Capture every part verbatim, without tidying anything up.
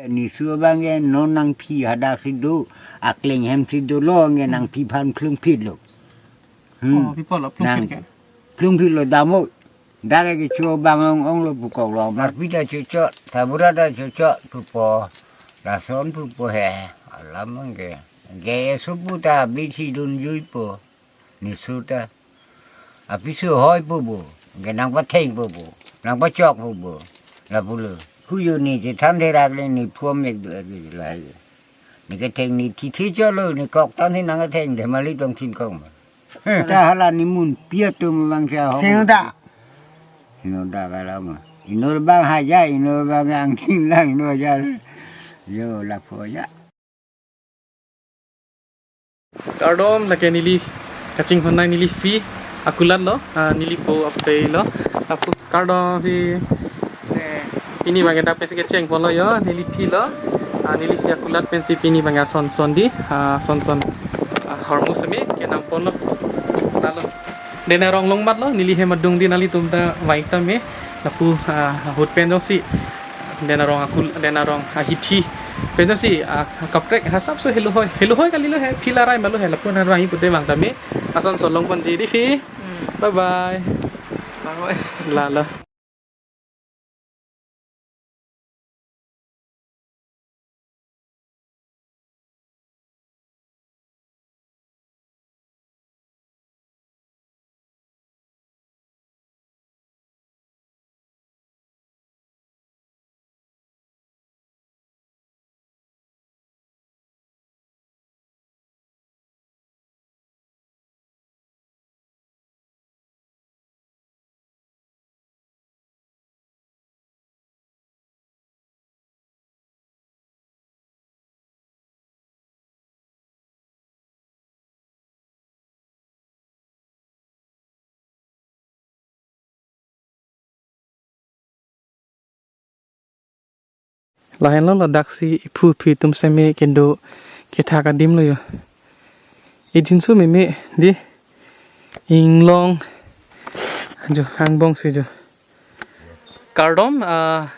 Niso abang ke non nangphi hadak si do, akleng hem si dolo, nge nangphi aphan plungphit lo. Hmm. Oh, people lo, Nang plungphit ke? Plungphit lo damo. Dak ke kecho abang ong ong lo pu kok lo. Marpi ta chochot, sabura ta chochot pupo. Lason pupo he. Alam abang ke. Ke supu ta bithi dunjui po. Niso ta. Apiso hoi po bo. Ke nangpatheng po bo. Nangpachok po bo. Lapulo. Huyo ni chethan therak le ni phom ek do ek lahai. Ni ketheng ni thithi cholo ni kok tan hi nang ketheng de mali tong thin kong. Ta hala ni mun pia tum abang sa ho. Theng da. Ino da kala ma. Ino abang haja, ino abang angthin lang ino haja. Yo lapu haja. Kardom, lake neli kachinghon nai neli phi akulat lo, ah, neli po apei lo, lapu kardom phi. Eh, pini abang ke dak pensi kecheng pon lo yo, neli phi lo, ah, neli phi akulat pensi pini abang ason son di, ah, son son, ah, hormu semi kenam pon lo, lalo. Dena rong long mat lo, neli hem adung di nanglitum ta vang tame, lapu, ah, ahut pen jongsi. Dena rong akul, dena rong ahithi. Pen jongsi, ah, kaprek hasap so helo hoi. Helo hoi kali lo he, phila rai malo he, lapu na rai pute vang tame. Ason son long ponji di phi. Hmm. Bye bye. Bye bye. Lalo. Lahenlo ladak si iphu iphi atum seme kedo kethak adim lo yo. Ejinso meme di inglong jo angbong si jo. Kardom, ah,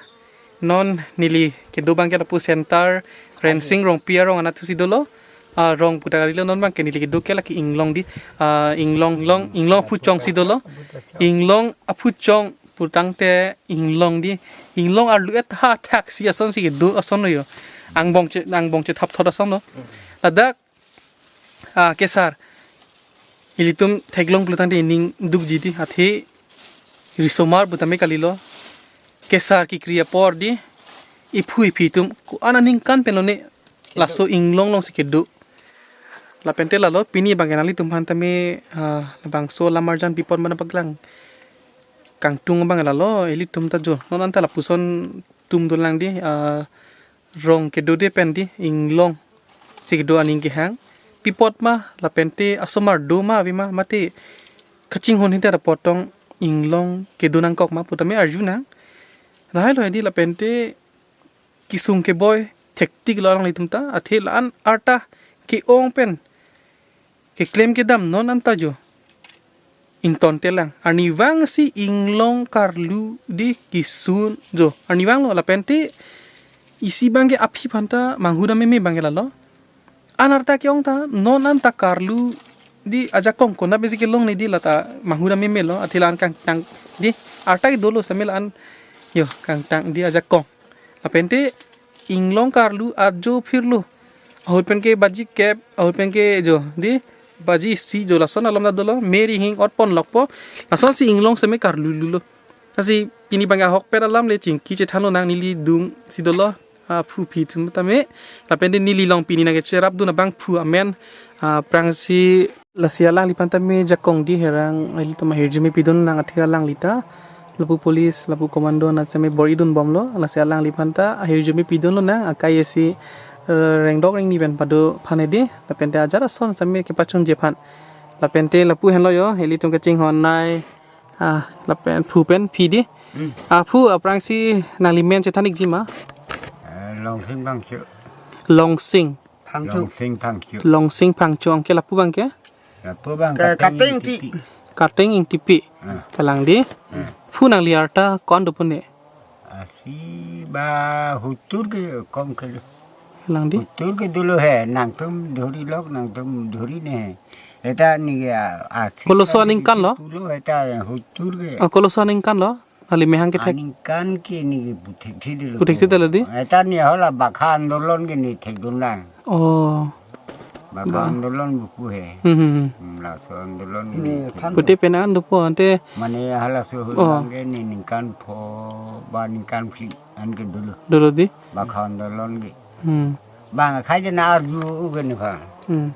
non neli kedo abang ke lapu center Rensing Rongpi arong anatthu si dolo. Ah, rong puta kali lo non abang ke neli kedo ke lake inglong di. Ah, inglong long, inglong aphuchong si dolo. Inglong aphuchong putangte inglong di. Inglong arlu et ha thak si ason si kedo ason lo yo. Angbong che, angbong chethap thot ason lo. Ladak, ah, kesar. Ilitum theklong pulotangte ining dukji di athe risomar putame kali lo. Kesar kekri apor di iphu iphi atum ko-an aningkan pen lo ne laso inglong long si kedo. Lapente lalo pini abang ke nanglitum aphan tame, ah, labangso lammarjan pi apot mana paklang kangtung abang lalo ilitum ta jo. Non anta lapuson atum dolang di, ah, rong kedo de pen di inglong si kedo aning kehang. Pi apot ma lapente asomar do ma ave ma mate kachinghon hinte apot tong inglong kedo nangkok ma putame arju nang. Lahai lo di lapente kesung keboi thektik lo alanglitum ta athe la-an arta ke-ong pen keklem kedam non anta jo. Ingtonte lang. Arnivang si inglong karlu di kisun jo. Arnivang lo lapente isi abang ke aphi aphan ta manghu dam meme abang ke lalo. An arta ke-ong ta non anta karlu di ajakong konat pensi kelong ne di lata manghu dam meme lo athe la-an kangtang di arta ke dolo seme la-an yo kangtang di ajakong. Lapente inglong karlu ajo phirlo. Ahut pen ke baji kep, ahut pen ke jo di baji isi jo lason alom ta dolo, meri hing ot pon lokpo. Lason si inglong seme karlu lulo. Lasi pini abang ahok pet alam le chingki chethan lonang neli dung si dolo. Ah, phu phi atum tame. Lapente neli long pini nangkecherap dun abang phu amen. Ah, aphrangsi lasi alangliphan tame jakong di herang, ilitum ahirjume pidun nang athe alangli ta lapu police, lapu commando na seme bor-i dun bomlo, lasi alangliphan ta ahirjume pidun lonang, akai isi, eh, rengdok rengni pen pado aphan hedi, lapente ajat ason seme kepachunje aphan. Lapente lapu henlo yo, ilitum kachinghon nai, ah, lapen phu pen phi di. Hmm. Ah, phu aphrangsi nanglimen chethan ikji ma? Eh, Longsing Phangcho. Longsing. Phangcho. Longsing Phangcho. Longsing Phangcho, anke lapu abang ke? Lapu abang Ke Karteng Karteng Ingtipi. Ingtipi. Karteng Ingtipi. Ah. Kalang di. Ah. Phu nangli arta ko-an do pu ne? Asi Ba hutur ke kom ke. Lang di. Hutur ke dolo he, nangtum dhori lok, nangtum dhori ne. Eta ni ya, a, Koloso aningkan lo? Pulo eta hutur ke. Oh, koloso aningkan lo? Kali mehang kethek. Aningkan ke ni ke puthek thi dolo. Puthek thi dolo di? Eta ni hala bakha andolon ke ni thekdun lang. Oh. Bakha Ba. andolon buku he. Hmm, hmm, hmm. Hmm, laso andolon ke Ni ni thek. Pute penan dopo ante. Mane halaso Oh. hulang ke ni ningkan pho ba ningkan phli an ke dolo. Dolo di? Bakha andolon ke. Hmm. Bang khai jena arju u ke ni pha. Hmm.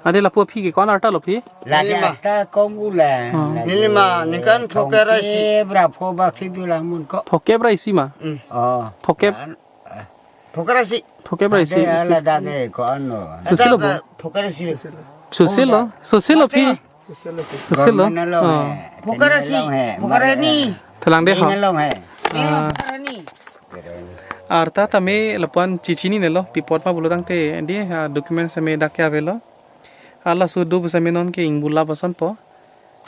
Ade lapu aphi ke ko-an arta lo phi? Lagi Nilima. arta kom u la. Oh. Lagi Nilima, ningkan pho ke ra isi. Bra pho ba khi du lang mun ko. Pho ke bra isi ma? Hmm. Oh. Pho ke An- Pho ke ra isi. Pho ke bra isi. Ada ala dage ko ano. Susi lo Eta bo? Pho ke ra isi. Susi lo. Susi lo phi. Susi lo. Government along Oh. he. Pho ke ra isi. Along he. Pho ke ra ni. Thelang de ho. Ning along he. Ni Ah. pho ke ra ni. Arta tame lapu-an chechini ne lo. Pi apot ma pulo tangte di, ah, document same dak ke avelo. Halaso do same non ke ingbula bason po.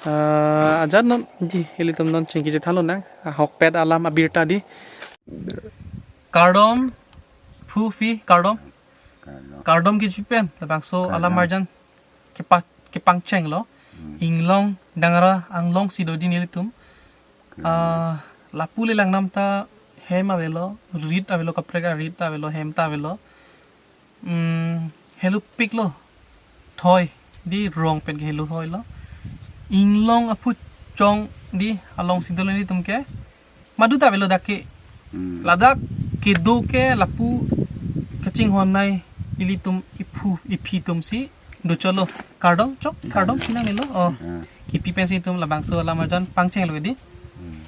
Ah, ajat non di ilitum non chingki chethan lonang. Ahokpet alam abirta di. Kardom, phu phi, kardom. Kardom. Kardom kechipen, labangso Kardom. alam arjan kepa-, kepangcheng lo. Hmm. Inglong, Dangra, Anglong si do di nelitum. Kardom. Ah, lapu le langnam ta hem avelo, rit avelo, kaprek arit ta avelo, hem ta avelo. Hmm, helo pik lo. Thoi, di rong pen ke helo thoi lo. Inglong aphu chong di along si do lo nelitum ke. Madu ta avelo dak ke. Hmm. Ladak kedo ke lapu kachinghon nai ilitum iphu iphi atum si do cholo. Kardom chok, kardom sinang nilo. Oh. Hmm. Kipi pensi itum labangso alam arjan pangcheng lo di. Hmm.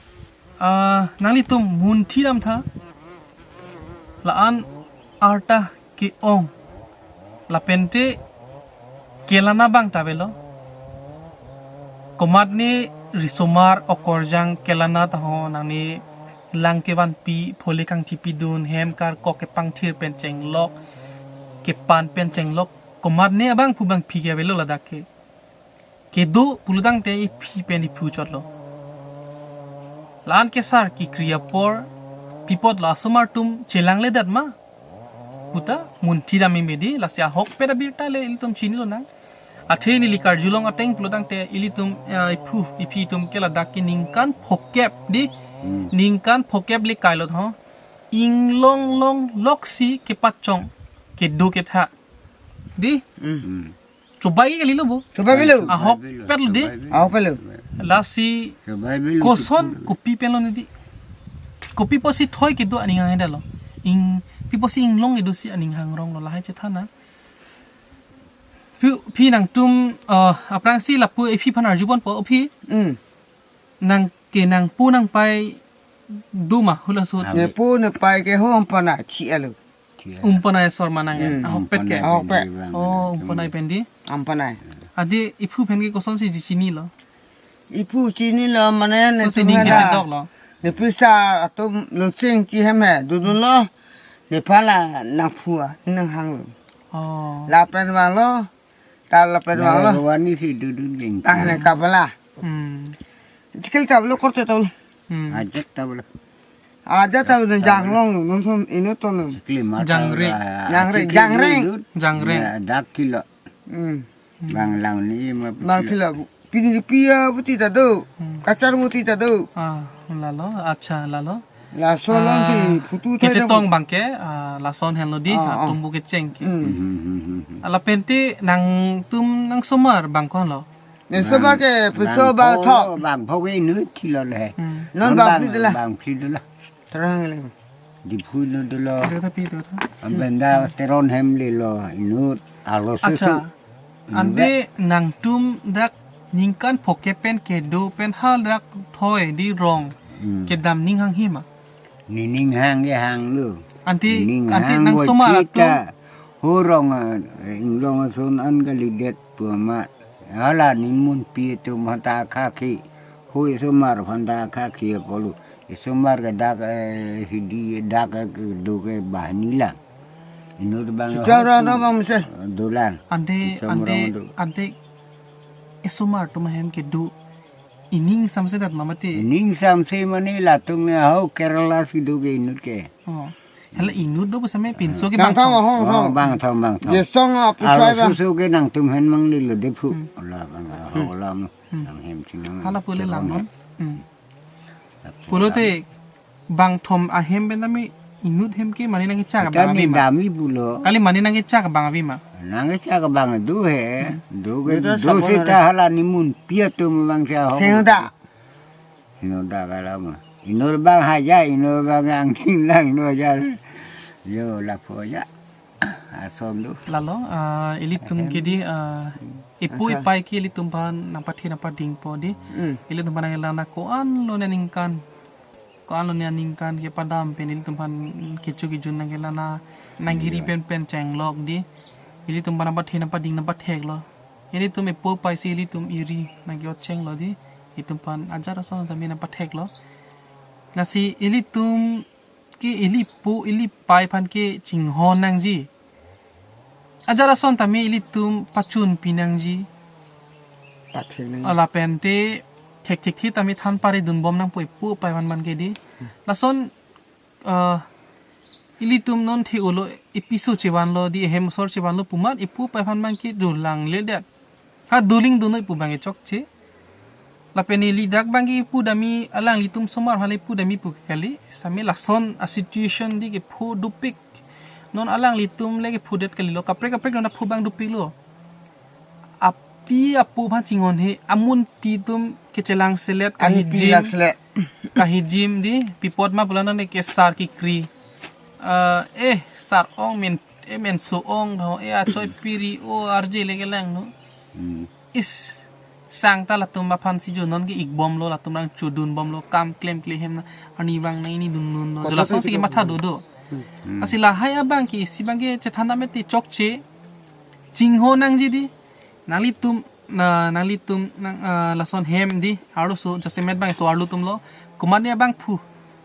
Ah, nanglitum munthi dam tha. La-an arta ke-ong. Lapente kelana abang ta avelo. Komatne risomar okorjang kelana ta ho, nangli lang kevanpi, phole kangchipidun, hem karkok kepangthir pen chenglok, kepan pen chenglok. Komatne abangphu bangphi ke avelo ladak ke. Kedo pulo tangte iphi pen iphu chot lo. La-an kesar kekri apor pi apot lo, asomar atum chelangledet ma puta munthi dam meme di, lasi ahokpet abirta le ilitum chini lonang. Athe neli karjulong ateng pulo tangte ilitum, eh, iphu iphi atum ke ladak ke ningkan phokep di, Hmm. ningkan phokep le kailot ho. Inglong long lok si kepachong kedo ketha. Di? Hmm. Hmm. Chobai ke kalilo bo. Chobai bilo. Ahokpet lo di. Ahokpet lo. Lasi Chobai bilo. Koson kopi pen lo ne di. Kopi pusi thoi kedo aning hang heda lo. Ing, pi pusi inglong kedo si aning hang rong lo lahai chethan na. Phi, phi nangtum, eh, aphrangsi lapu iphi aphan arjupon po, phi. Hmm. Nang ke nangpu nangpai do ma hula sut. Abe. Nepu nepai ke ho ampana chi alo. Chi alo. Umpana asor ma nang, Hmm. ahokpet ke. Umpana Ahokpet. Pen di bang. Oh, umpana pen di. Ampana. Adi iphu pen ke kosonsi chini lo. Iphu chini lo mane ne Kosonsi tu ning hela. Kechedok lo. Ne pisa atum lungsing chi hem he dudun lo. Ne phala nangphu a, nanghang lo. Oh. Lapen vang lo. Ta lapen vang lo. Wani si dudun geng. Ta ne kapala. Hmm. Chikil tablo korte tablo. Hmm. Ajat tablo. Ajat tablo janglong nonson ino tolong. Chikli mata Jangre. Tablo. Jangre, Chikli jangre. Dudun. Jangre. Ya, dak kilo. Hmm. Bang lang ni ma Bang putila. Tila bu. Pini pia buti ta do. Hmm. Kachar buti ta do. Ah, lalo, acha, lalo. Lason si Ah, phutu thai kechetong na bu. Bang ke, ah, lason henlo di, Ah, ah, ah. Tumbu kecheng ke. Hmm. Hmm, hmm, hmm, hmm. Ala pente nangtum nangsomar bang ko lo. Nangsomar ke Bang, peso bang ba pho, tho. Bang pho ke inut thilo le. Hmm. Non Non bang bang phli dela. Bang phli dela. Terang le. Diphu inut dolo. Itu tapi itu tuh. Ambenda Teron hem lelo inut alo Acha. Susu. Ande nangtum dak ningkan phokep pen kedo pen hal dak thoi di rong. Hmm. Kedam ning hang hima. Ni ning hang ke hang lo. Anti, Ni ning anti hang nang bo somar chita. Atum. Ho rong, eh, inglong ason an kalidet pu amat. Hala ni munpi atum hata khakhi. Ho isomar phanta khakhi apolo. Isomar ke dak, eh, hidi dak ke do ke bahni lang. Inut bang Secara ho na bang mese. Dolang. Ante, Isomar ante, do. Ante isomar atum ahem kedo. Ining samse dat ma mati. Ining samse mane latum ne hau Kerala si do ke inut ke. Oh. Hala inut do pusame pinso ke bang thom. Bang thom, bang thom. Jesong apisai bang. Susu ke nangtum hen mang lilo dephu. Hmm. Ola bang hau lam. Hmm. Nang hem chinang. Hala pule lam. Hmm. Pulote bang thom ahem pen tame inut hem ke mane nangkechak abang avi ma? Dami pulo. Kali mane nangkechak abang avi ma? Nangkechak abang do he. Hmm. Do ke do seta hala nimun pia tum bang sia ho. Henoda. Henoda kala ma. Inut bang haja, inut bang angking lang inut haja. Yo lapu haja. Ason do. Lalo, ah, ilitum ke di, ah, ipu ipai ke ilitum aphan nangpathe nangpadingpo di. Hmm. Ilitum aphan nanglang na ko-an lo ne aningkan. Ko-an lo ne aningkan kepadam pen ilitum aphan kecho kejun nangkelang na nanggiri pen pen chenglok di. Ilitum aphan nangpathe nangpading nangpathek lo. Ilitum ipu ipai si ilitum iri nangke-ocheng lo di. Itum aphan ajat ason tame nangpathek lo. Lasi ilitum ke ili pu ili pai aphan ke chinghon nangji. Ajat ason tame ilitum pachunpi nangji. Pathek nangji. Ala pen te thekthek the tame than pare dunbom nangpo ipu pai aphan man ke di. Lason, ah, ilitum non the-olo ipiso chevanlo di ehem osor chevanlo pu amat ipu pai aphan man ke dolang le det. Ha doling dunoi pu abang ke chokche. Lapen ili dak abang ke pudam-i alanglitum somar hale pudam-i pu ke kali. Same lason a situation di kepho dopik. Non alanglitum le kephodet kalilo. Kaprek kaprek non aphu abang dopiklo. Api apu aphan chinghon he amunpi atum kechelang selet. Anpi kahijim. Lak selet. Kahijim di pi apot ma pulo nang ne kesar kekri. Eh, eh, sar ong men, eh, menso ong tho, eh, achoi piri o arje le kelang no. Hmm. Is, sang ta latum aphan si jo non ke-ikbomlo, latum nangchodunbomlo, kam klemkle hem na, arnivang na ini dundunlo. Kotor jo lason si ke matha dodo. Hmm. Lasi lahai abang ke isi abang ke chethan na mete chokche, chinghon nangji di, nanglitum, na, nanglitum, nang, ah, lason hem di, arloso, jasemet abang so arlo atumlo, komatne abangphu,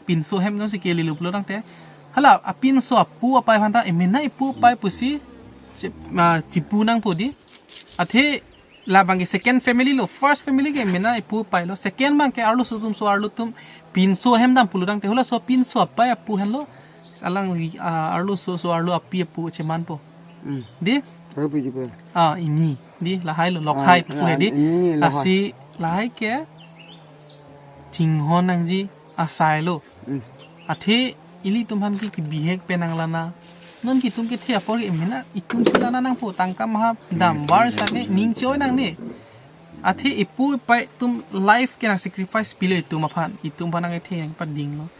pinso hem jongsi kelelo pulo tangte. Hala, apinso apu apai aphan ta, emena ipu apai pusi, che-, ah, chipu nangpo di. Athe, labang ke second family lo, first family ke emena ipu apai lo, second abang ke arloso atum so arlo atum, pinso hem dam pulo tangte, halaso pinso apai apu henlo, alang, ah, arloso so arlo api apu chemanpo. Hmm. Di? Tapi juga. Ah, ini. Di, lahai lo, lokhai ah, pu ah, he di. Ini lokhai. Lasi lahai ke chinghon nangji asai lo. Hmm. Athe ilitum aphan ke kebihek pen nanglang na. Non ke itum kethe apor ke emena itum si lang na nangpo tangka maha dambar same ning choi nangne. Athe ipu ipai atum life ke nang sacrifice pilo itum aphan. Itum aphan nangkethe nangpadinglo.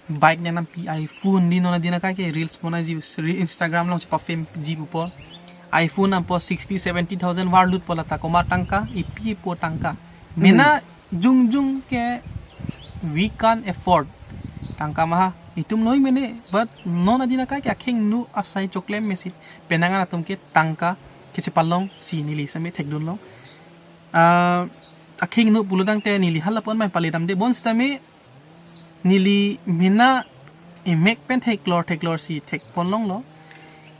Bike nang nampi iPhone di non adin akai ke reels pon aji, re-, Instagram along chepa-fame ji pupo. iPhone nampo sixty, seventy thousand varlut po lata komat tangka, ipi ipo tangka. Mena jongjong ke we can't afford. Tangka maha, itum noi mene, but non adin akai ke akhengno asai choklem mesi. Penang an atum ke tangka kechepalong si neli same thekdunlong. Ah, akhengno pulo tangte neli hala pon mai pale damde bonsitame neli mena emek pen theklor theklor si thekponlonglo.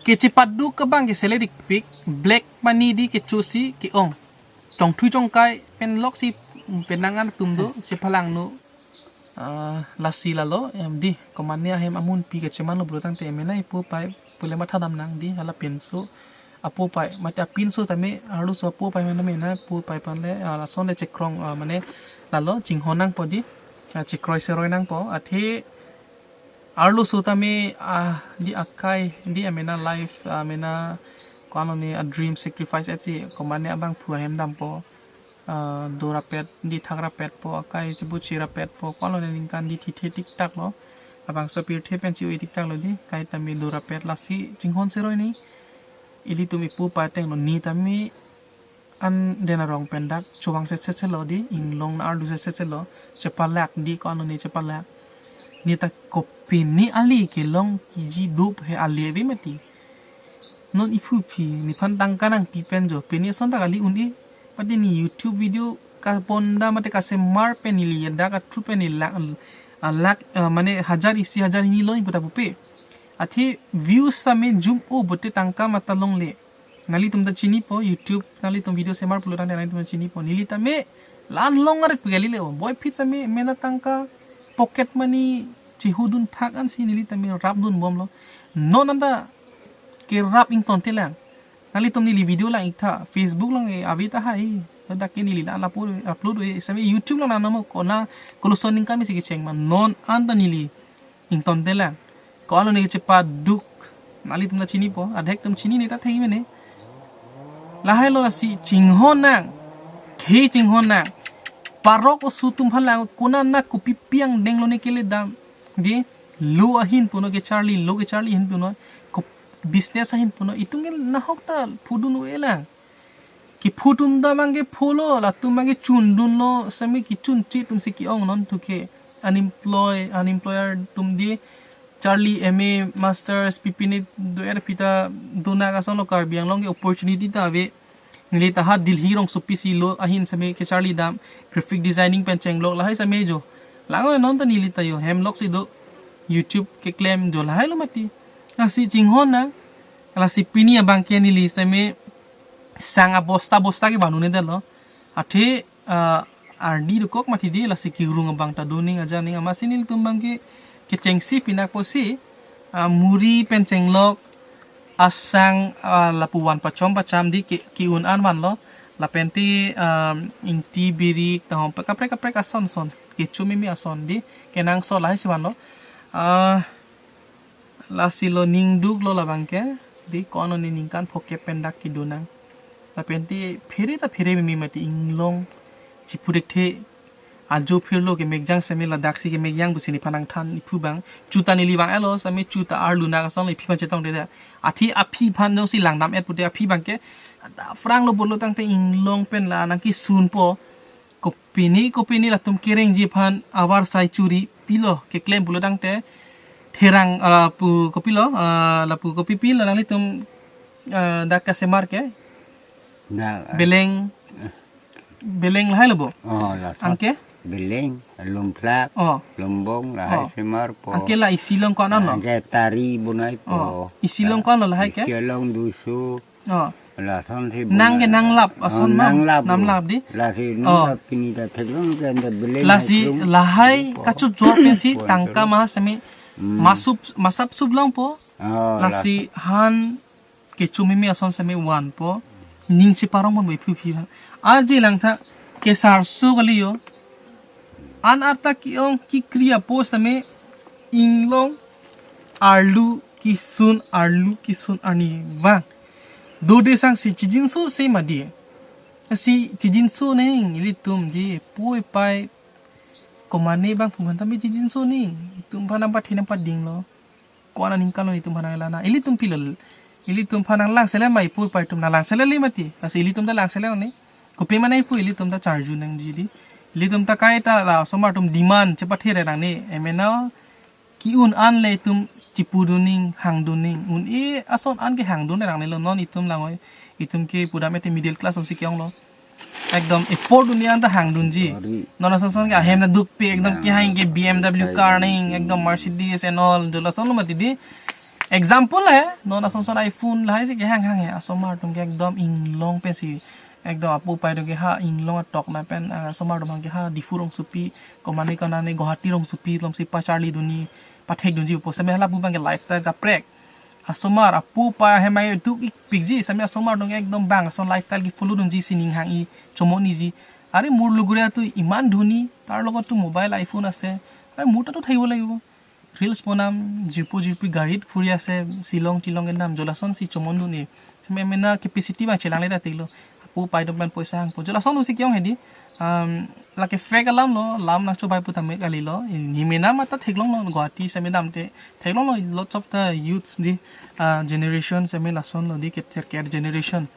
Kechepaduk abang ke seledikpik, black money di kecho si ke-ong. Chongthui chongkai pen lok si penang an atum do, chepalangno. Ah, lasi lalo, em, di, komatne ahem amunpi kechemanlo pulo tangte emena ipu apai pule matha dam nang di, hala pinso apu apai, mate apinso tame, arloso apu apai mena mena, apu apai aphan le, ah, lason le chekroi, ah, mane, lalo, chinghon nangpo di, ah, chekroi seroi nangpo, athe, arloso tame, ah, di akai, di amena life, ah, mena, ko-an lo ne a dream sacrifice et si, komatne abangphu ahem dampo, ah, do rapet, di thak rapet po, akai chibu chi rapet po, ko-an lo ne aningkan di thithe tiktak lo, labangso pirthe pen chi-ui tiktak lo di, kai tame do rapet lasi, chinghon seroi ni, ilitum ipu apai ateng lo, ne tame an den arong pen dak chowang setset lo di, inglong na arlu setset lo, chepalak di ko-an lo ne chepalak. Ne ta kopine ali kelong kiji dup he ali ave mati. Non iphu aphi, nephan tangka nangpi pen jo, pine ason ta kali un-e. Mate ne YouTube video kapon da mate kasemar pen neli dak athu pen ne lak, a lak, eh, mane hajar isi hajar hini lo iputa pupe. Athe views tame jum o bote tangka mata longle. Nanglitum ta chinipo, YouTube, nanglitum video semar pulo tangte nanglitum ta chinipo. Neli tame Lan long arik pu kali le, boy phit sitame mena tangka pocket money chihudun thak ansi neli tame rapdun bomlo. Non anta kerap ingtonte lang. Nanglitum neli video lang ik tha, Facebook lang e, ave tahai. Ladak ke neli la upload, upload e, sitame YouTube lang nanamo kona koloson ningkan mesi kecheng ma. Non anta neli ingtonte lang. Ko-an lo ne chepaduk. Nanglitum la chinipo, adhek atum chinine ta thengji mene. Lahai lo lasi chinghon nang. Khei chinghon nang. Parok oso atum aphan lang konat na kopi pi angdeng lo ne kele dam. Di lo ahin punon, kecharli lo, kecharli ahin punon. Ko business ahin punon. Itum ke nahok ta phudun un-e lang. Kephu atum ta abang ke phulo, latum abang ke chundunlo, sitame kechunche atum si ke-ong non thu ke. Unemployed, unemployed atum di charli M A, masters, pipine do-er pita donak ason lo, Karbi Anglong ke opportunity ta ave. Neli ta ha Delhi rongsopi si lo ahin sitame kecharli dam, graphic designing pen chenglok lahai sitame jo. Lang-oi non ta neli ta jo, hem lok si do, YouTube keklem jo lahai lo mati. Lasi chinghon nang, lasi pini abang ke neli sitame sang abosta bosta ke banun-edetlo. Athe, ah, ardi dokok mati di, lasi kirung abang ta do ning aja ning, amatsi nelitum abang ke kechengsi pinak pusi, ah, muri pen chenglok, asang, ah, lapu van pachom pacham di ke, ke-un an vanlo. Lapen te, ah, ingti birik tahom pe kaprek kaprek ason son, kecho meme ason di kenangsot lahai si vanlo. Ah, lasi lo ningduk lo labang ke, di ko-an lo ne ningkan phokep pen dak kedo nang. Lapen te phere ta phere meme mati, inglong chipurik the, ajo phirlo kemekjang sitame ladak si kemekjang pusi nephan nangthan iphu abang. Chuta neli abang elo sitame chuta arlu nak ason lo iphi aphan chetongdeda. Athe aphi aphan jongsi langdam-et pute aphi abang ke, ada phrang lo bolo tangte inglong pen la nangkesunpo. Kopine kopine latum kerengji aphan avarsai churi pilo keklem pulo tangte therang, ah, lapu kopilo, ah, lapu kopi pilo nanglitum, ah, dak kasemar ke. Dak, ah, beleng, beleng lahai lo bo. Oh, lason. Anke? Beleng, lumplak, oh, lumbong, lahai, oh, semarpo. Anke la isi along ko-an lo? Anke tari bonaipo. Oh, isi along ko-an lo lahai ke? Isi along dusu. Oh. Lason si nang ke bonai. Nanglap, oh, ason ma? Nanglap. Nanglap di? Lasi, oh, nungta pini ta theklong ke anta beleng. Lasi hai klung. Lahai po. Kachojor pensi po, tangka po. Maha sitame, hmm, masup, masap sup longpo. Oh, lasi las- han kecho meme ason sitame vanpo. Ning cheparong ponpo iphu aphi aphan. Arje lang tha, kesarso kali jo. An arta ke-ong kekri apo sitame inglong arlu kesun, arlu kesun arni vang. Dode sangsi chijinso se mati. Si chijinso neng ilitum di poi pai komane abang phu aphan tame chijinso neng. Itum aphan nangpathe nangpadinglo. Ko-an aningkan lo itum aphan nanglang na. Ilitum pilo. Ilitum aphan nanglang selam mai poi pai atum nanglang selam le mati. Lasi ilitum ta lang selam ne. Kopi mane pu ilitum ta charju nangji di. Ilitum ta kaita la osomar atum demand chepathere nangne. Emena ke-un an le itum chipudun neng, hangdun neng. Un-e ason an ke hangdun nangnelo, non itum lang-oi. Itum ke pudam ete middle class atum si ke-ong lo. Ekdom afford un-e an ta hangdunji. Sorry. Non ason son ke ahem na dukpe, ekdom, nah, kehang ke B M W car neng, ekdom Mercedes and all. Dolo ason lo mati di. Example he, non ason son iPhone lahai si kehang hang he. Asomar atum ke ekdom inglong pensi. Ekdom apu apai atum ke ha inglong atok na pen, ah, asomar atum ke ha Diphu rongsopi, komane konane Guwahati rongsopi, lomsi pacharli dunji, pathek dunji, po sitame hala pu abang ke lifestyle kaprek. Asomar apu apai ahem ai duk-ik pikji, sitame asomar atum ke ekdom bang ason lifestyle ke follow dunji si ning hang-i, chomon-iji. Are mur lugure tu iman dhoni, tar logot tu mobile iPhone ase. Are mur ta tu thaibo lagibo. Reels bonam, jirpo jirpi garit phuri ase, Shillong tilong kedam, jo lason si chomon dun-e. Sitame mena capacity abang chelangle ta tiklo. Apu apai atum pen poisa hangpo. Jo lason si ke-ong hedi. Um, lake fake alam lo, lam nangchobai pu tame kali lo. Neli mena mata theklong lo, Guwahati sitame damte. Theklong lo, lots of the youths di, uh, generation sitame lason lo di, ke, ke, ke generation.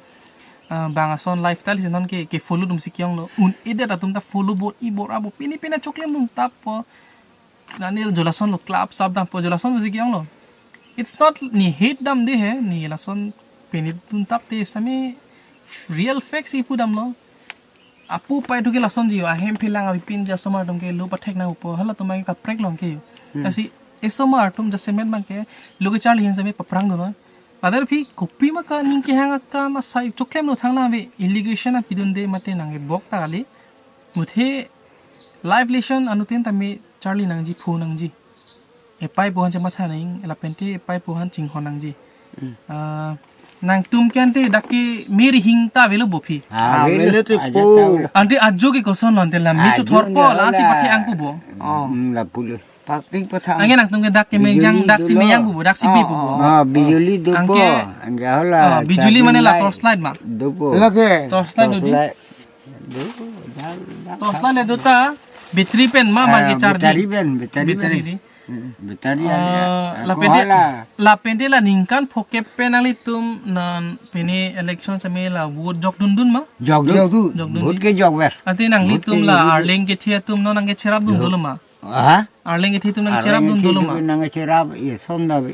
Uh, bang ason lifestyle si non ke, ke follow atum si ke-ong lo. Un-edet atum ta follow bor-i bor-a bo. Pini pini choklem dun tap po. Nangne jo lason lo club sap dampo, jo lason si ke-ong lo. It's not neli hate damde he, neli lason pini dun tap te sitame real facts si pudamlo. Apu apai atum ke lasonji jo, ahem aphi lang avepin asomar atum ke lo pathek nangpo, halatum ke kaprek long ke jo. Hmm. Lasi esomar atum jasemet abang ke lo kecharli ahin sitame paphrang dunlo. Ladak aphi kopi ma kaning kehang akam asai choklem lo thang nave, allegation apidunde mate nangkebok ta kali. Muthe life lesson anuttin tame charli nangji, phu nangji. Epai pu aphan chematha nang, lapente epai pu aphan chinghon nangji. Ah, nangtum ke ante dak ke mir hing ta avelo bo phi. Ah, avelo te aja po. Tahu. Ante ajo ke koson lo ante la mi chu ajo thor po la si la pathe ang pu bo. Oh. Hmm, lapu lo. Pating patha. Anke nangtum ke dak ke bijuli mengjang dak si dolo. Meyang pu bo, dak si bi pu bo. Oh, oh. Ah, bijuli dopo. Anke, anke hola, ah, bijuli mane la charging light. Torch light ma. Dopo. Lake. Torch light do di. Torch light. Do, jal, jal. Torch light le do ta, battery pen ma, ah, ma ke charging. Battery pen, battery pen. Battery di. Hmm, battery. Ah, ada. Lapente, ako hala. Lapente la ningkan phokep pen nanglitum non pini election same la vote jokdundun ma? Jokdun. Jokdun. Jokdun. Vote ke jokver. Ante nanglitum la vote ke jokver. Arleng kethe atum non nangkecherapdun dolo ma? Ha? Arleng kethe atum nangcherapdun dolo ma? Arleng kethe atum nangcherap, ya, son da be.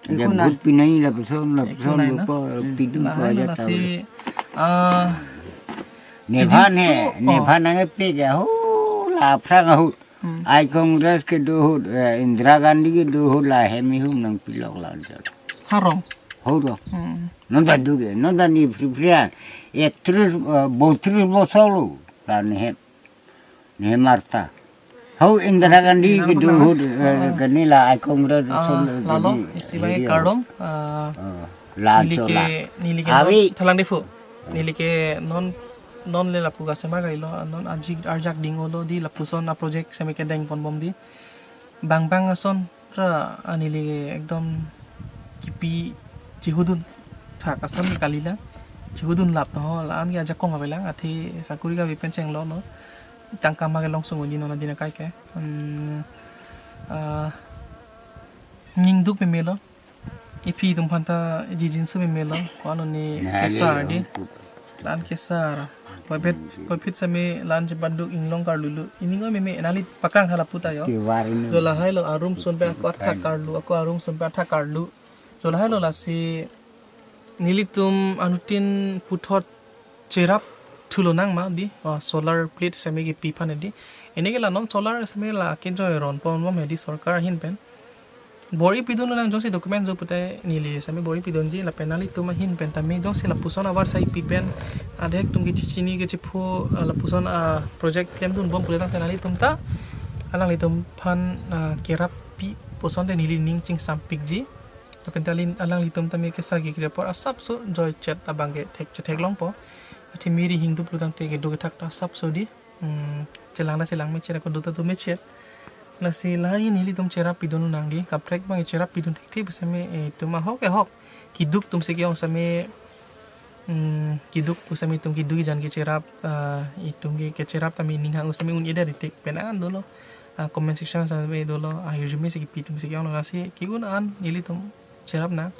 Ikuna. Ada vote pinai lapuson, lapuson ikuna na? Lupa pidun. Lahan ko aja na tahu. Si, ah, nephan he, kijinso, oh, nephan nangkepik ya, ho, la aphrang ahut. Hmm. Ai Congress kedo ahut, eh, Indira Gandhi kedo ahut la hem ihum nangpilok la jal. Harong. Harong. Hmm. Nonta duge, nonta ni free free an. Ekatris, eh, botris bosor lo, la nehem. Nemarta. Hau Indira Gandhi kedo ahut, eh, kani la ai Congress, ah, solo lalo, kani isi bang area. Kardom, ah, ah, la neli ke, chola. Neli ke avi. Non thalang diphu. Neli ke non, non le lapu kasema kailo, non ajik arjak ding olo di lapuson a project seme kedeng ponbom di. Bang bang ason ra, ah, neli ke ekdom kipi chihudun. Thak ason kali la. Chihudun lap no, la-an ke ajakong avelang, athe sakuri kave pen chenglo no. Tangka ma kelong sung odi non adin akai ke. Hmm, ah, ning duk memelo. Iphi atum aphan ta kijinso memelo. Ko-an ni na kesar di. Lalo. La-an kesar. Puvoiphit, puvoiphit seme la-an chepaduk inglong karlu lo. Ining oi meme nangli pakrang hala puta yo. Kiwar ini. Jo lahai lo arum sun pe ako athak karlu, ako arum sun pe athak karlu. Jo lahai lo lasi nelitum anuttin puthot cherap thulo nang ma di, oh, solar plate seme kipi aphan di. Ini ke la non solar seme la kejoi ron ponbom he di sorkar ahin pen. Bor-i pidun nang jongsi document jo pute neli seme bor-i pidunji lapen nanglitum ahin pen tame jongsi lapuson avarsai pi pen adhek atum kechechini kechepho, ah, lapuson, ah, project klemdunbom pule tangte nanglitum ta alanglitum aphan, ah, kerap pi puson te neli ning chingsampikji. Lapen ta alin alanglitum tame kesagi kri apor asapso joi chet abang ke thek chetheklongpo. Athe mir ihing duplo tangte kedo kethak ta asapso di. Hmm, chelang ta chelang mechet, ako do ta do mechet. Lasi lahai nelitum cherap pidun nang di, kaprek abang cherap pidun thekthe pu seme, eh, itum ahok ahok. Kiduk atum si ke-ong seme, hmm, kiduk pu seme itum kiduk ijan kecherap, ah, itum ke kecherap tame ning hang seme un-e det itik pen an dolo. Ah, comment section seme dolo, ah, hirjume si kipi atum si ke-ong lasi ke-un an nelitum cherap nang.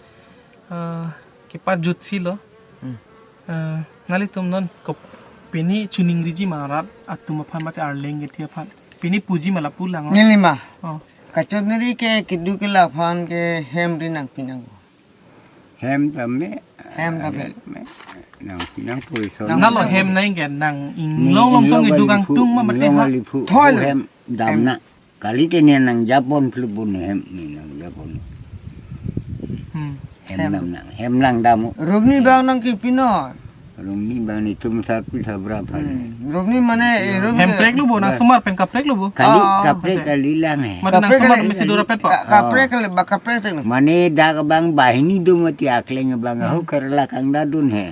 Ah, kepajut si lo. Hmm. Ah, nanglitum non kop pini chuning riji ma rat atum aphan mate arleng kethe aphan. Pini puji ma lapu lang. Neli ma. Oh. Kachonri ke kedo ke la aphan ke hem ri nangpi nang. Hem tame. Hem tame. Hem, nangpi nang poison. Nang nalo hem nang ke nang inglong long tong inglong kedo kangtung ma mate inglong ha. Liphu. Thoi lo. Hem dam hem. Na. Kali ke ne nangjapon phlu bu ne hem ne nangjapon. Hmm. Hem hem. Dam nang, hem nang dam. Rumni bang nangkipi non. Rumni bang netum sarpi sabra aphan. Hmm. Rumni mane, eh, rumni. Hemprek lo bo, nang somar pen kaprek lo bo. Kali, ah, kaprek kaprek. Kali lang he. Mate nang kaprek somar kali, mesi dora pet po. Ka-, kaprek kali, ba kaprek teng. Mane dak bang bahini do mati akleng bang, hmm, ahu kerla kangdadun he.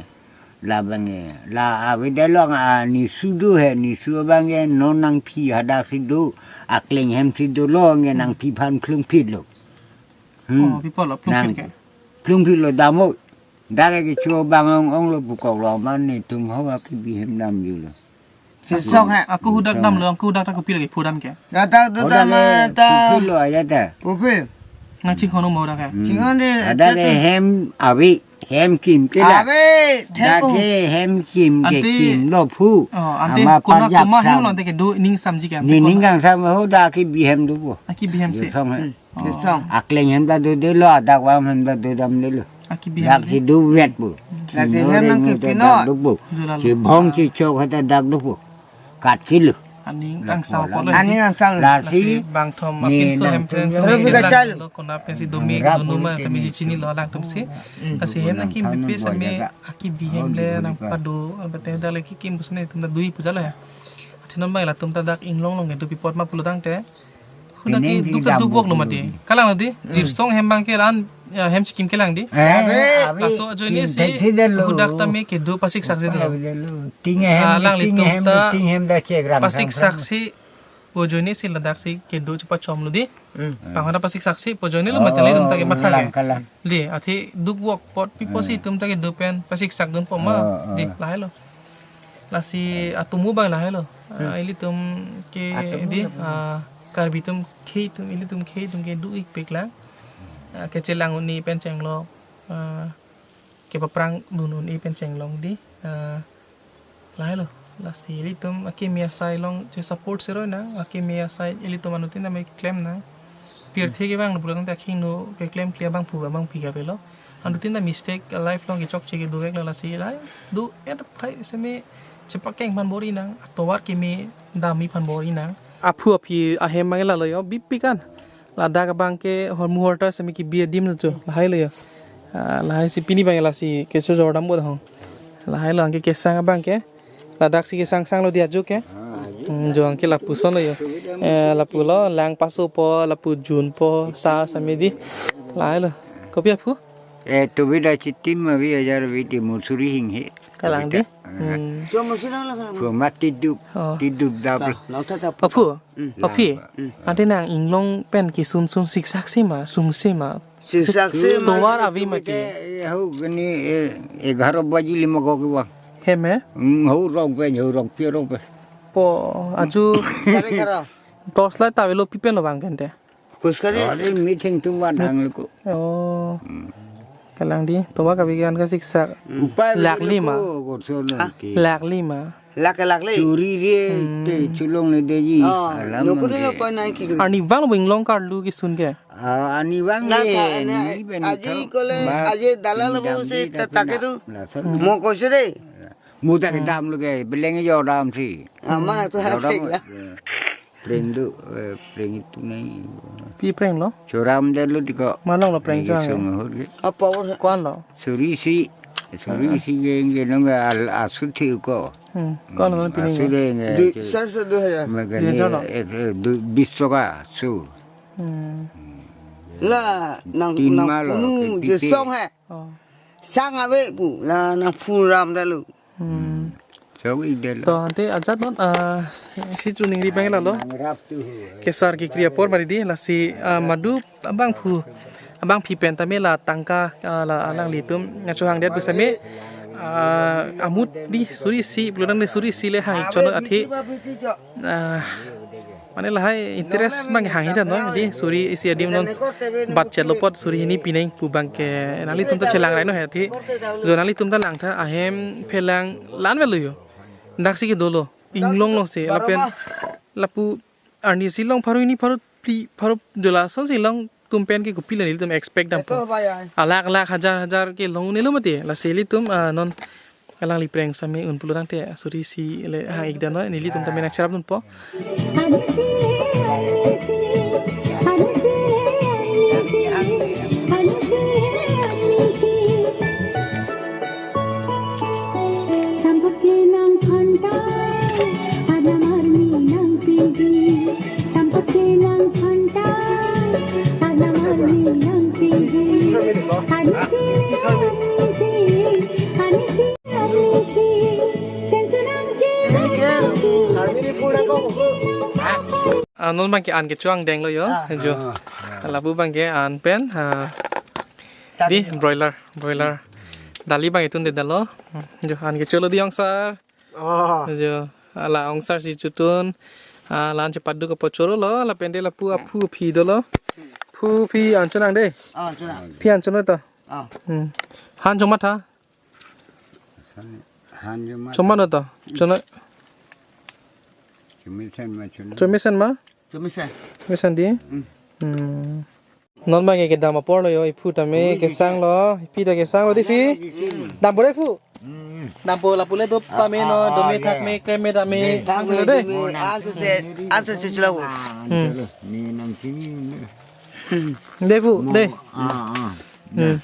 Labang e, la avedalong a nisu do he, nisu abang e, non nangpi hadak si do, akleng hem si dolo, nge nangpi aphan plungphit lo. Hmm. Oh, pi apot lo, plungphit ke? Nang plungphit lo damo. Dak ke cho bang ong ong lo pukok lo man netum ho akibi hem damjulo. Sisong he. Ako hudak damlo, ako hudak ta kopi lagi pudam ke? Dadak do. Hodak dam le ta. Pupil lo aja ta. Pupil. Nang chinghon mo dak ke? Hmm. Chinghon de, ada ke chinghon. Hem avi, hem kim ke la. Avi, dak thek ko. Ke hem kim ke ante, kim lo phu. Oh, ante ama kona parjap kuma hem sam. Lo ante kedo ning samji ke ante ni kona. Ning kang sam ho dak ke bihem do bo. Aki bihem se. Song he. Hmm. Oh. Sisong. Akleng hem ta do de lo, adak vam hem ta do dam de lo. Aki bihem dak de. Ke do vet bo. Lasi hem nang kipi non. Dak do bo. Jula lo. Chibong chichok hata dak do bo. Kat kilo. Aning angsang apot lo. Aning angsang. Lasi lasi bangthom ne apinso nang hem tum pen yo. Rumi kachal. Lo kona pensi domi rap dunu ma uli kami teni chini lo alang tum si. Hmm. Lasi hem nang kim nang bipe tanu same bo jaga. Aki bihem le nang pado, abate dak le kikim busne tum dak dui puja lo ya. Thenam bang latum ta dak inglong along kedo pi apot ma pulotangte. Huna Pining ke di duk dam duk bok lo buk mati. Di. Kalang di. Hmm. Jirsong hem bang ke ran, ya, hem chikim kelang di. Eh, Abe. Abi Laso ajoine si, tin thek thek lo. Hudak tame kedo pasik saksi Apa dolo. Abi lo. Ting hem, Ah, lang ting litum hem, ta ting hem da chek ram pasik sam sam. Saksi. Ajoine si ladak si kedo chepachom lo di. Hmm. Pangana pasik saksi, ajoine lo Oh, mati litum ta ke matha kalang, ke. Kalang. Di, athe duk bok apot pi apotsi Hmm. itum ta kedo pen pasik sak dunpo ma. Oh, oh. Di, lahai lo. Lasi atomo bang lahai lo. Ah, Hmm. ilitum ke Atomo di, lah. Ah, Karbi atum khei atum, ilitum khei atum ke duk-ik pik lang. Ah, kechelang un-e pen chenglok. Ah, kepaprang dun un-e pen chenglok di. Ah, lahai lo. Lasi ilitum akimi asai along che support siroi nang, akimi asai ilitum anuttin tame klem nang. Pirthe ke bang pulang ta khingno keklem klia bang pu bang pi ka pelo. Anuttin ta mistake life along kechokche kedo vek lo lasi lahai. Do et phai seme chepakeng man bor-i nang, atovar keme dam-i man bor-i nang. Aphu aphi ahem mang lalo yo, bipik an. Ladak abang ke hormu horta seme kebi adim lo tu, lahai lo yo. Ah, lahai si pini bang lasi keso jordam bo hong. Lahai lo anke kesang abang ke. Ladak si kesang sang lo di ajo ke. Hmm, jo anke lapuson lo yo. Eh, lapu lo, lang pasopo, lapu junpo, sa seme di. Lahai lo. Kopi aphu? Eh, tubida chitim abi ajar abi di musuri hing he. Kalang di? Tubida. Hmm. Cuma sih nang lah. Cuma tidup, Oh. tidup dap. Nah, nang tetap. Aphu? Hmm. Aphi? Hmm. Ante nang inglong pen kesun sun siksak si ma, sung si ma. Siksak si ma. Tovar avi mati. Eh, hau gini, eh, egharo baji lima ko ke bang. Hem he? Hmm, hau rong pen, hau rong pi rong pen. Po, ajo Sari karo. Torchlight ta avelo pi pen lo bang kente. Kuskari. Ari meeting tu wan ang luku. Oh. Hmm. Kalang di, tovar kabigan ka siksak. Upai Lakh lima. Luku, kurso Ah. nanti. Lakh lima. Lakh, lakh le. Suri re, Hmm. te chulong le deji. Oh, Alam nuku nang de ke. Lo pa nai ki. Arnivang lo inglong karlu kesun ke. Ah, arnivang Nang le, ka, na, ni ben aji to. Kole, Ba, aji dalal lo pindam si de ta, ta ke tu. Lason. Hmm. Mo ko se de. Mo ta ke Hmm. dam lo ke, beleng jo dam si. Ah, mana tu Jo dam, hati lah. eh, Preng do, eh, preng itu nai. Pi preng lo? Churam de lo di ko. Malong lo preng Negi churam. Sung hur ke. Apa ur? Kuan lo? Suri si, suri Ah. si ke, ke nong al asu thi ko. Hmm. Kuan lo Hmm, pini asu ke? De nge. Di, sar se do hai. Magani, Di sar lo? eh, eh, du, bis toka su. Hmm. La, nang, Tin nang ma lo, punu ke je pipe. Song hai. Oh. Sang ave pu, la nang phu ram da lo. Hmm. Chau-ik det lo. To, ante ajat non, ah, si chu ningri bang lalo. Nangrap tu hu. Kesar kekri apor mari di, lasi, ah, madu abangphu, abangpi pen tame la tangka, ah, la alanglitum, na chohang det pusame, ah, amut di suri isi, pulo nang di suri isi le hang-ik chonot athe, ah, Mane lahai interest bang hang hita no, di suri isi adim non bat chet lo apot suri hini pineng pu bang ke nanglitum ta chelang rai no he thi. Jo nanglitum ta langtha ahem phelang lan velo yo. Dak si ke dolo. Inglong lo si lapen lapu arni si long pharo hini pharo phli pharo jo lason si long tum pen ke kopi la nelitum expect dampo. Alak alak hajar hajar ke long ne lo mati. Lasi ilitum, ah, non alangli preng same un pulo tangte suri isi le hang-ik det no, nelitum tame nangcherap dunpo. Sampake nang phanta, anamar ni nang pidi. Sampake nang phanta, anamar ni nang pidi. Anisi, anisi, anisi. Ah, non bang ke an ke chuang deng lo yo. Ah. Jo. Ah. Lapu bang ke an pen, ah, di broiler, broiler. Dali bang itun det lo. Jo an ke cholo di ongsar. Ah. Jo. Ala ongsar si chutun. Ah, lan chepaduk apo cholo lo. Lapen de lapu aphu aphi dolo. Phu aphi an chonang de. Ah, chonang. Aphi an chono to. Ah. Hmm. Han choma tha. Han choma. Choma no to. Chona. Chomesen ma chona. Chomesen ma? Chomesen. Chomesen di? Hmm. Hmm. Non ma ke kedam apor lo yo, iphu tame kesang lo, ipi ta kesang lo di phi. Dampo de phu. Hmm. Dampo lapu le do pame no, ah, do me ah, thak ya. Me klem me dam me. Thak me de. Mo na. Answer se, answer se chula ho. Hmm. Ni nang sini. Hmm. De phu, de. Ah, ah. Hmm.